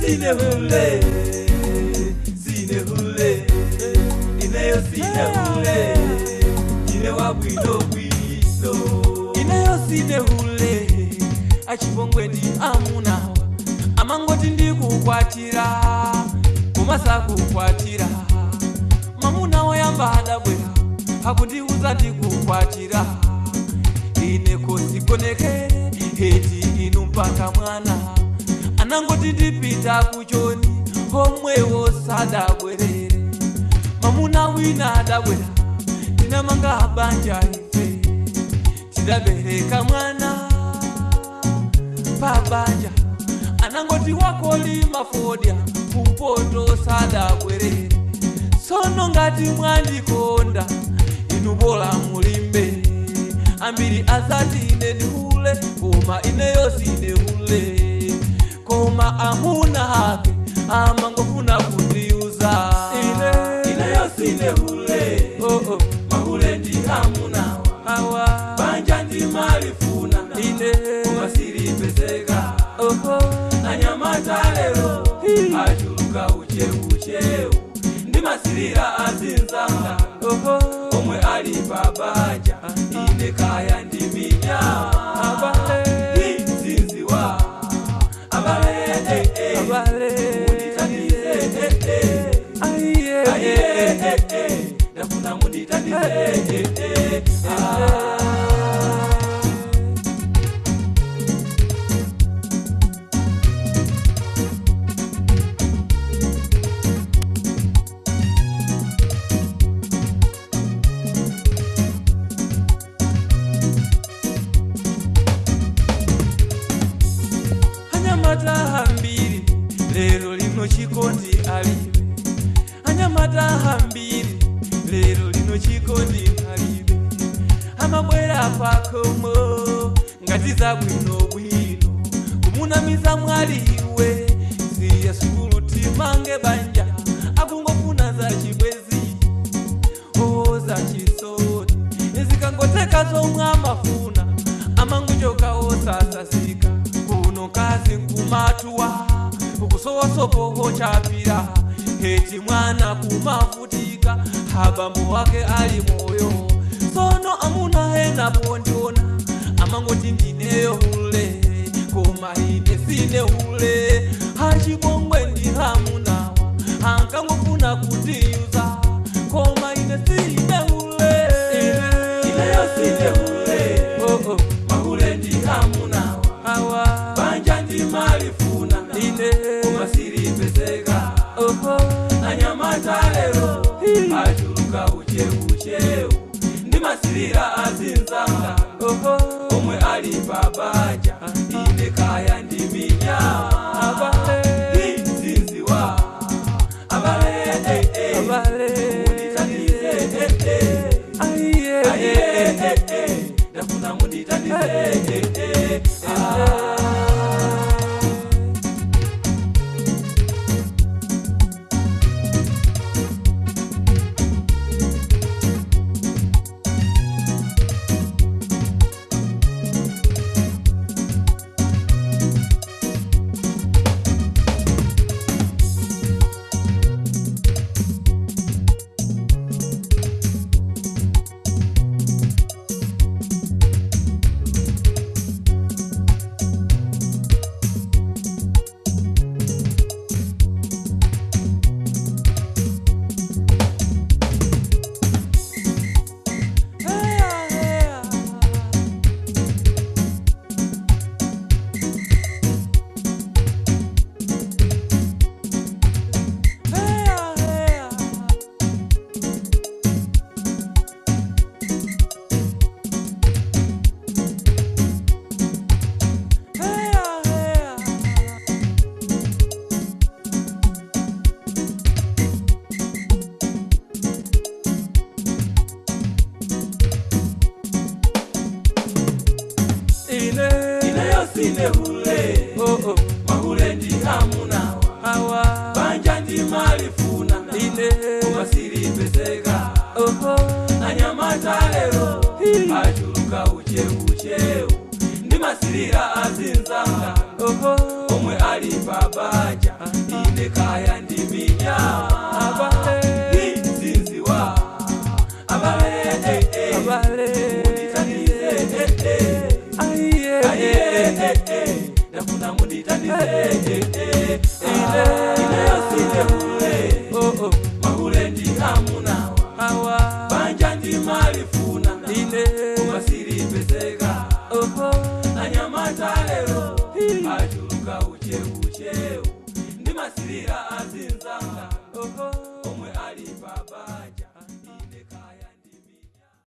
Sine hule, sine hule, ineyo sine hule, ine wabwino bwino. Ineyo sine hule, achipongwe ndi amunawa, amangoti ndikukwatira, koma sakukwatira. Mamuna woyamba adabwera, akundiuza ndikukwatira. Ine kosikonekere, heti inu mpaka mwana. Anangoti ndipita kuchoni, omwewo sadabwerere. Mamuna wina adabwera, tinamanga banja ife, tidabereka mwana pabanja. Anangoti wakolima fodya, kumpoto sadabwerere. Sono ngati mwandikonda, inu bola mulimbe. Ambiri azati ine ndihule, koma ineyo sine hule. Koma amuna ake amangofuna kundiuza. Ineyo sine hule, oh, oh. Mahule ndi amuna awa, banja ndi malifuna ine, koma silipezeka. Oh, anyamata lero achuluka ucheucheu, ndimasilira azinzanga omwe ali pabanja. Ine kaya ndi minyama izinziwa abale, eh, eh. Mundithandize, eh, eh. Aye, eh, eh. Ndafuna mundithandize, eh, eh. Ah. Anyamata hambiri lero lino chikondi alibe. Anyamata hambiri lero lino chikondi alibe. Amabwera pakomo ngati zabwinobwino, kumunamiza mwaliwe siya sukulu timange banja, akungofuna za chibwezi o za chisoni. Zikangoteka zomwe amafuna, amanguchoka osasasika. Kuno kazi nkumatuwa, ukusowasopoho chapira, heti mwana kumafutika, habambo wake ali moyo. Sono amuna enapo ndiona amangoti ndineyo hule, koma ine sine hule. Hachipongwe ndi hamunawa ankangofuna kutiyuza, koma ine sine hule. Ineyo sine hule, oh, oh. Mahule ndi amunawa awa, banja ndi malifuna ine, koma silipezeka. Oho, anyamata lero achuluka ucheucheu, ndimasilira azinzanga omwe ali pabanja. Ine kaya ndi minyama izinziwa abale, eh, eh. Mundithandize, eh, eh. Aye, eh, eh. Ndafuna mundithandize, eh, eh. Ah. Ineyo sine hule, oh, oh. Mahule ndi amunawa awa, banja ndi malifuna ine, koma silipezeka. Oho, anyamata lero achuluka ucheucheu, ndimasilira azinzanga omwe ali pabanja. Ine kaya ndi minyama. Abale. Sinziwa abale, eh, eh. Abale. Mundithandize, eh, eh. Aiye. Aiye, eh, eh. Ndafuna mundithandize.